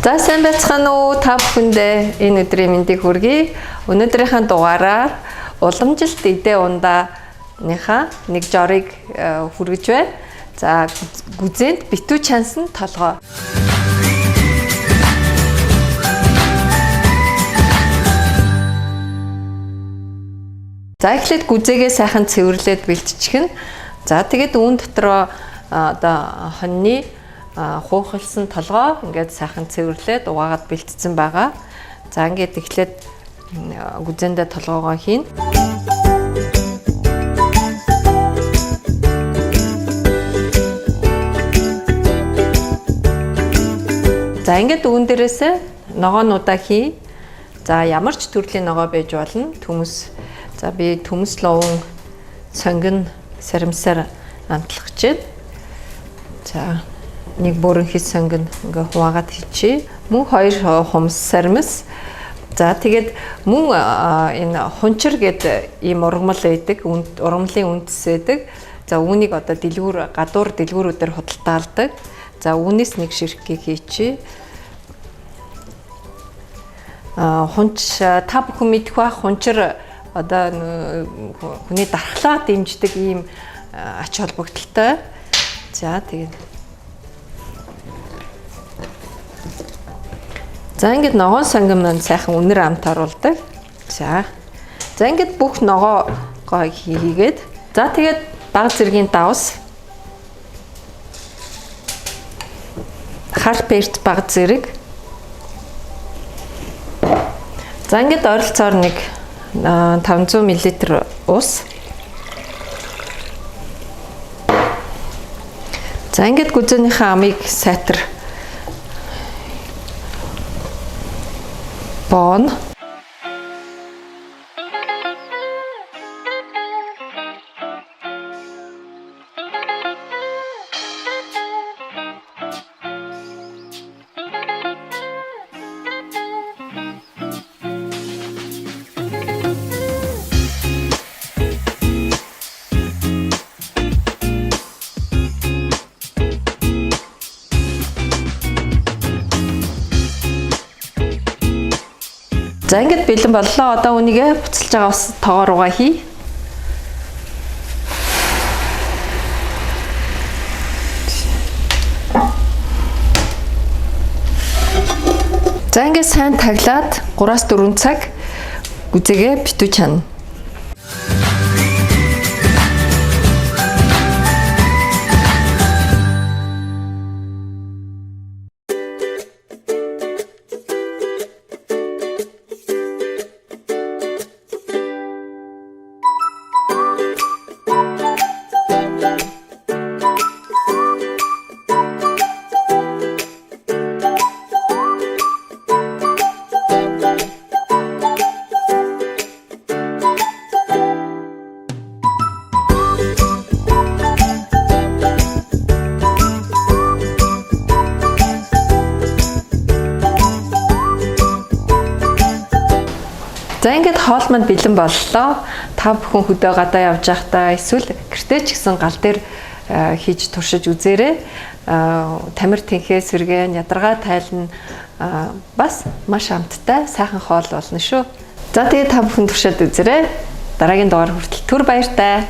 За сайн байцгаана уу, та бүхэндээ энэ өдрийн мэндийг хүргэе. Өнөөдрийнхээ дугаараар уламжилт идэ ундааныхаа нэг жорыг хүргэж байна. За гүзээнд битүү чансан толгой. За эхлээд гүзээгээ сайхан цэвэрлээд бэлтчихнэ. За тэгээд үүн дотроо одоо хоньны хуухалсан толгой ингээд сайхан цэвэрлээд угаагаад бэлтцсэн байгаа. За ингээд эхлээд гүзээндээ толгоогоо хийнэ. За ингээд үүн дээрээсээ ногоонуудаа хий. За ямар ч төрлийн ногоо байж болно. Төмөс. За би төмөс ловон сонгон саримсаар амтлах гэж байна. За нэг бүрэн хис сонгон ингээ хуваагаад хийчихье. Мөн хоёр хумс саримс. За тэгээд мөн энэ хунчир гэдэг ийм ургамал байдаг, ургамлын үндэс байдаг. За үүнийг одоо дэлгүүр гадуур дэлгүүрүүдээр худалдаалдаг. За үүнээс нэг ширхгийг хийчихье. Хунч та бүхэн мэдэх байх, хунчир одоо хүний дархлаа дэмждэг ийм ач холбогдолтой. За тэгээд За ингээд ногоон сонгон маань сайхан үнэр амт оруулдаг. За. За ингээд бүх ногоогоо хийгээд за тэгээд баг зэргийн давс хар перц баг зэрэг. За ингээд ойролцоогоор нэг 500 мл ус. За ингээд гүзээнийхээ амыг сайтар бооно. За ингээд бэлэн боллоо. Одоо үүнийг буцалж байгаа ус тогоо руугаа хий. За ингээд сайн таглаад 3-4 цаг гүзээгээ битүү чана. За ингээд хоол манд бэлэн боллоо. Та бүхэн хөдөө гадаа явж байхдаа эсвэл гэртээ ч гэсэн гал дээр хийж туршиж үзээрэй. Тамир тэнхээ сэргээн ядаргаа тайлна, бас маш амттай сайхан хоол болно шүү. За тэгээд та бүхэн туршаад үзээрэй. Дараагийн дугаар хүртэл түр баяртай.